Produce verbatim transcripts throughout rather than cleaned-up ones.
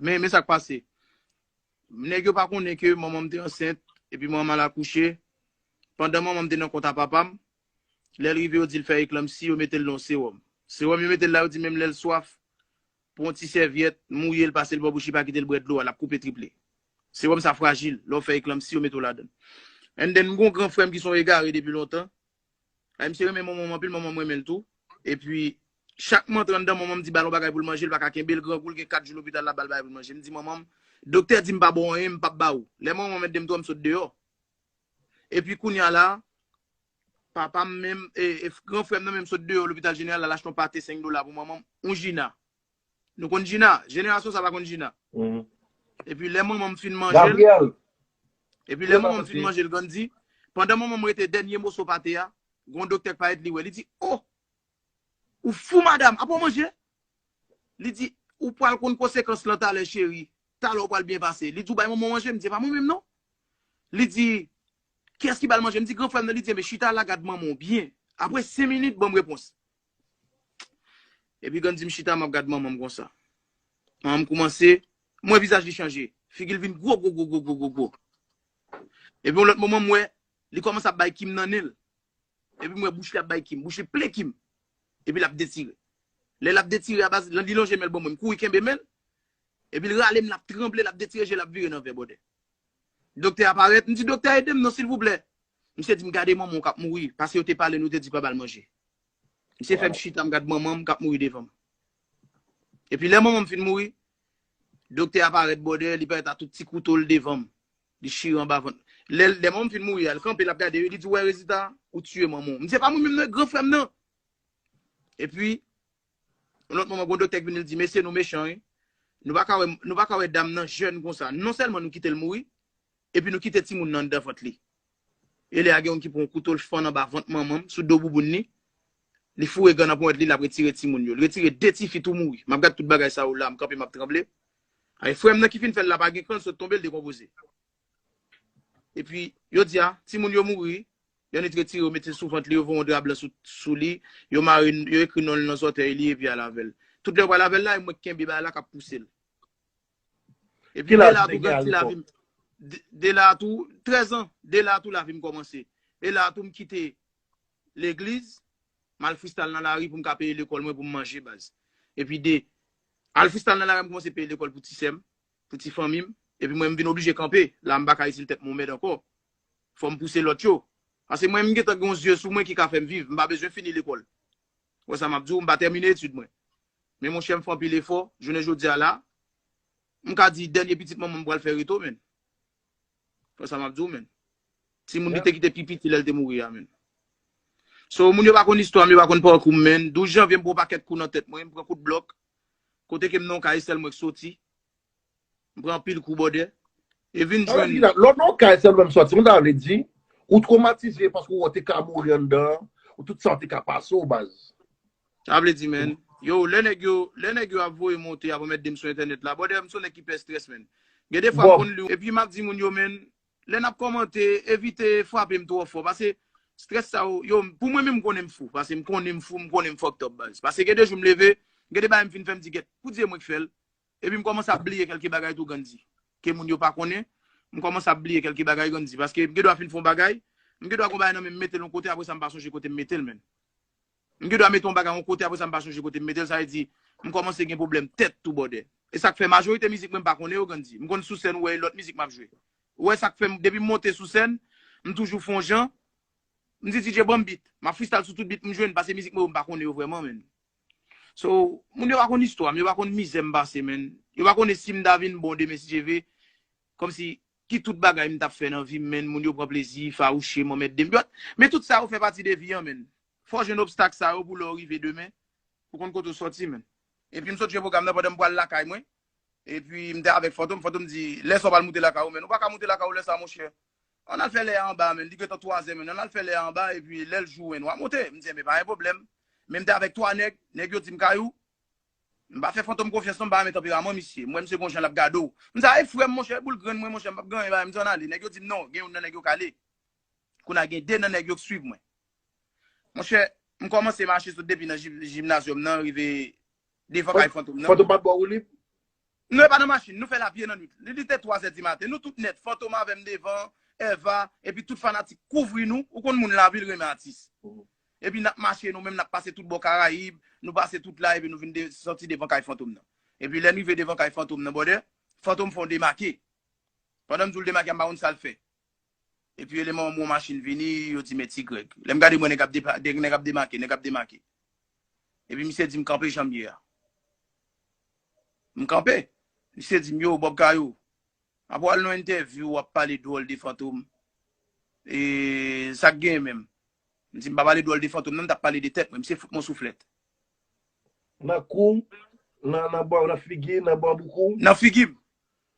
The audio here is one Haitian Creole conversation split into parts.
Men, men sa k pase. Nèg yo pa konnen ke manman m te ansent, epi manman l akouche. Pandan manman m te nan kont a papa m, lè l rive, yo di l fè eklanmsi, yo mete l nan sewòm. Sewòm yo mete l la, yo di menm lè l swaf, pran yon ti sèvyèt, mouye l, pase l bò bouch li, pa kite l bwè dlo a, l ap koupe triple. Sewòm sa frajil, lè w fè eklanmsi, yo mete w ladan l. And then, m gon gran frè m ki se yon egare depi lontan. Ay, misye renmen manman m anpil, manman m renmen l tou. Epi, chak m antre anndan, manman m di ba l yon bagay pou l manje, l pa ka kenbe l, grangou l gen kat jou lopital, l ap ba l bagay pou l manje. M di manman m, doktè di m pa ba w anyen, m p ap ba ou. Lè manman m ede m twò, m sot deyò. Epi kounye a la, papa m menm, e, e gran frè m nan menm sot deyò lopital jeneral, l al achte yon pate senk dola pou manman m, yon jina. Nou konn jina, jenerasyon sa pa konn jina. Epi lè manman m fin manje l, Gabriel, epi lè manman m fin manje l, Gandhi, pandan manman m rete dènye moso pate a, gon doktè k parèt li wè, li di, oh, ou fou madanm, apa w manje? Li di, ou pral konn konsekans lan talè cheri, talè w pral byen pase. Li di, ou bay manman w manje? M di, e pa mwen menm non. Li di, kiyès ki ba l manje? M di, gran frè m nan. Li di, enben chita la gad manman w byen. Apre senk minit, ban m repons. Epi Gandhi m chita, m ap gad manman m konsa. Manman m koumanse, m wè vizaj li chanje. Figi l vin gwo, gwo, gwo, gwo, gwo, gwo, gwo. Epi yon lòt moman, m wè li kòmanse ap bay kim nan nen l. Epi m wè bouch li ap bay kim, bouch li plen kim. Epi l ap detire. Lè l ap detire a baz, li lonje men l ban mwen, m kouri kenbe men l. Epi l rale m, l ap tranble, l ap detire je l, ap vire nan vè bòdè. Doktè a parèt, m di, doktè, ede m non, silvouplè. Misye di m, gade manman w k ap mouri, paske yo te pale n, ou te di pa ba l manje. Misye fè m chita, m gad manman m k ap mouri devan m. Epi lè manman m fin mouri, doktè a parèt bòdè, li parèt a tout ti kouto l devan m. Li chire anba vant. Lè, lè manman m fin mouri a, l kanpe, l ap gade, li di, ou wè rezilta, ou tiye manman w. M di, se pa mwen menm non, e gran frè m nan. Epi, yon lòt moman, gon doktè k vini, li di, mesye, nou mechan, wi. Nou pa ka wè, nou pa ka wè dam nan jèn konsa. Non sèlman nou kite l mouri, epi nou kite timoun nan anndan vant li. E lè a gen youn ki pran yon kouto, l fann anba vant manman m, sou do bouboun li. Li foure gan nan ponyèt li, l ap retire timoun yo. Li retire de tifi tou mouri. M ap gad tout bagay sa yo la, m kanpe, m ap tranble. Ay, frè m nan ki fin fè l la pa gen kran, l sot tonbe, l dekonpoze. Epi, yo di a, timoun yo mouri, yo annik retire, yo mete sou vant li, yo voye yon dra blan sou, sou li, yo mare, yo ekri non l nan zòtèy li, epi al avè l. Tout lè yo pral avè l la, e mwen k kenbe bagay la k ap pouse l. Epi de la tou, Gandhi, lavi m, de, de la tou, trèz an, de la tou lavi m kòmanse. E la tou m kite legliz, m al freestyle nan lari pou m ka peye lekòl mwen, pou m manje baz. Epi de, al freestyle nan lari, m kòmanse peye lekòl pou ti sè m, pou ti fanmi m. Epi mwen, m vin oblije kanpe. La, m pa ka itil tèt mwen yon mèd ankò. Fò m pouse lòt yo. Paske mwen, m gentan gen yon zye sou mwen ki ka fè m viv. M pa bezwen fini lekòl. Ou wè sa m ap di w, m pa tèmine etid mwen. Men monchè, m fè anpil efò. Jounen jodi a la, m ka di dènye pitit manman m pral fè reto, menn. Ou wè sa m ap di w, menn. Timoun li te kite pi piti lè l te mouri a, menn. So, moun yo pa konn istwa m, yo pa konn pakou m, menn. Douz janvye, m pran yon pakèt kou nan tèt mwen, m pran kout blòk. Kote ke m nan yon kay, sèl mwen k soti. M pran anpil kou bòdè. E vin jwenn. Lè w nan yon kay, sèl mwen m soti. Moun ta vle di, ou twomatize paske w wè w te ka mouri anndan, ou tout sa w te ka pase w, baz. Sa vle di, menn. Yo, lè nèg yo, lè nèg yo ap voye monte, ap remèt de m sou entènèt la, bòdè, m se yon nèg ki pè strès, menn. Gen de fwa m konn li, epi m ap di moun yo, menn, lè n ap kòmante, evite frape m twò fò, paske strès sa yo, yo, pou mwen menm, m konnen m fou, paske m konnen m fou, m konnen m fucked up, baz. Paske gen de jou m leve, gen de bagay m fin fè, m di, gèt, poudye mwen k fè l, epi m kòmanse ap bliye kèlke bagay tou, Gandhi, ke moun yo pa konnen, m kòmanse ap bliye kèlke bagay, Gandhi, paske m gen dwa fin fè yon bagay, m gen dwa gon bagay nan men m, m mete l yon kote, apre sa m pa sonje kote m mete l, menn. M gen dwa mete yon bagay yon kote, apre sa m pa sonje kote m mete l, sa vle di, m kòmanse gen pwoblèm tèt tou, bòdè. E sa k fè majorite mizik mwen m pa konnen yo, Gandhi. M konn sou sèn, ou wè e lòt mizik m ap jwe. Ou wè sa k fè m, depi m monte sou sèn, m toujou fè yon jan, m di D J ban m beat. M ap freestyle sou tout beat m jwenn, paske mizik mwen yo m pa konnen yo vrèman, menn. So, moun yo pa konn istwa m, yo pa konn mizè m pase, menn. Yo pa konnen si m ta vin bon demen, si Dye vle, kòmsi ki tout bagay m t ap fè nan vi m, menn, moun yo pran plezi, fawouche m, anmède m. Men tout sa yo fè pati de vi an, menn. Fò w jwenn obstak sa yo pou lè w rive demen, pou konn kote w sòti, menn. Epi m sot jwe pwogram nan pandan m pral lakay mwen. Epi m te avèk Fantom, Fantom di, lè sa w pral moute lakay ou, menn. Ou pa ka moute lakay ou lè sa, monchè. Ann al fè lè a anba, menn. Li gentan twazè, menn. Ann al fè lè a anba, epi lè l jou, menn, w a monte. M di, enben, pa gen pwoblèm. Men m te avèk twa nèg, nèg yo di m, Kayou, m pa fè Fantom konfyans non, m pa renmen tanperaman misye. M wè misye gon jan l ap gade w. M di, a, e frè m, monchè, e boul grenn mwen, monchè, m p ap gen anyen ba li. M di, ann ale. Nèg yo di m, non, gen youn nan nèg yo k ale. Kounye a gen de nan nèg yo k swiv mwen. Monchè, m kòmanse mache sot depi nan jim-, jimnazyòm nan, rive devan kay Fantom nan. Fantom pa t ba w woulib? Nou e pa nan machin, nou fè l a pye nan nwit. Li, li te twa zè di maten. Nou tout nèt, Fantom avè m devan, Eva, epi tout fanatik kouvri nou. Ou konn moun lavil renmen atis. Epi n ap mache, nou menm n ap pase tout bò Karayib, nou pase tout la, epi nou vin de, sòti devan kay Fantom nan. Epi lè n rive devan kay Fantom nan, brother, Fantom fè yon demake. Pandan m di w l demake, m pa konn sa l fè. Epi eleman m wè yon machin vini, yo di, "Men Ti Greg." Lè m gade, mwen, nèg ap depa-, de-, nèg ap demake, nèg ap demake. Epi misye di m, "Kanpe jan m ye a." M kanpe. Misye di m, "Yo, Bob Kayou, apre w al nan entèvyou, w ap pale dwòl de Fantom. E sa k genyen menm?" M di, "M pa pale dwòl de Fantom, non, m t ap pale de tèt mwen." Misye fout mwen souflèt. Nan kou, nan, nan bò, nan figi, nan bò boukou. Nan figi m.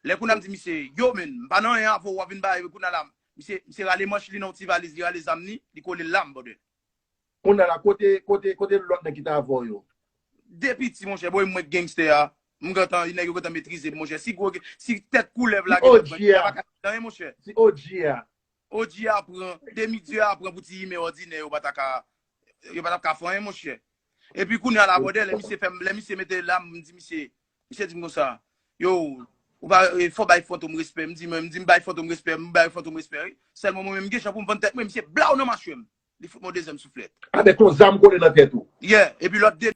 Lè kounye a m di misye, "Yo, men, m pa nan anyen avè w, w ap vin ba kounye a la." Misye, misye rale manch li nan yon ti valiz, li rale zam li, li kole l la, m bòdè. Kounye a la, kote, kote, kote lòt nèg ki t avè w yo? De piti, monchè, bòy, mwen gangstè a. M gentan, nèg yo gentan metrize m, monchè. Si gwo, si tèt koulèv la, O G a. Anyen, monchè. Si O G a. O G a pran, demi dye a pran pou ti imen òdinè, yo pa ta ka, yo pa ta ka fè anyen, monchè. Epi kounye a la, bòdè, lè misye fè m, lè misye mete la, m di misye, misye di m konsa, "Yo, ou pa, e, fò bay Fantom respè." M di, mwen, m di, "M bay Fantom respè, m bay Fantom respè, wi." Sèlman mwen menm, m gen chan pou m vann tèt mwen, misye blaw nan machwè m. Li fout mwen dezyèm souflèt. Avèk yon zam kole nan tèt ou. Yeah, epi lòt de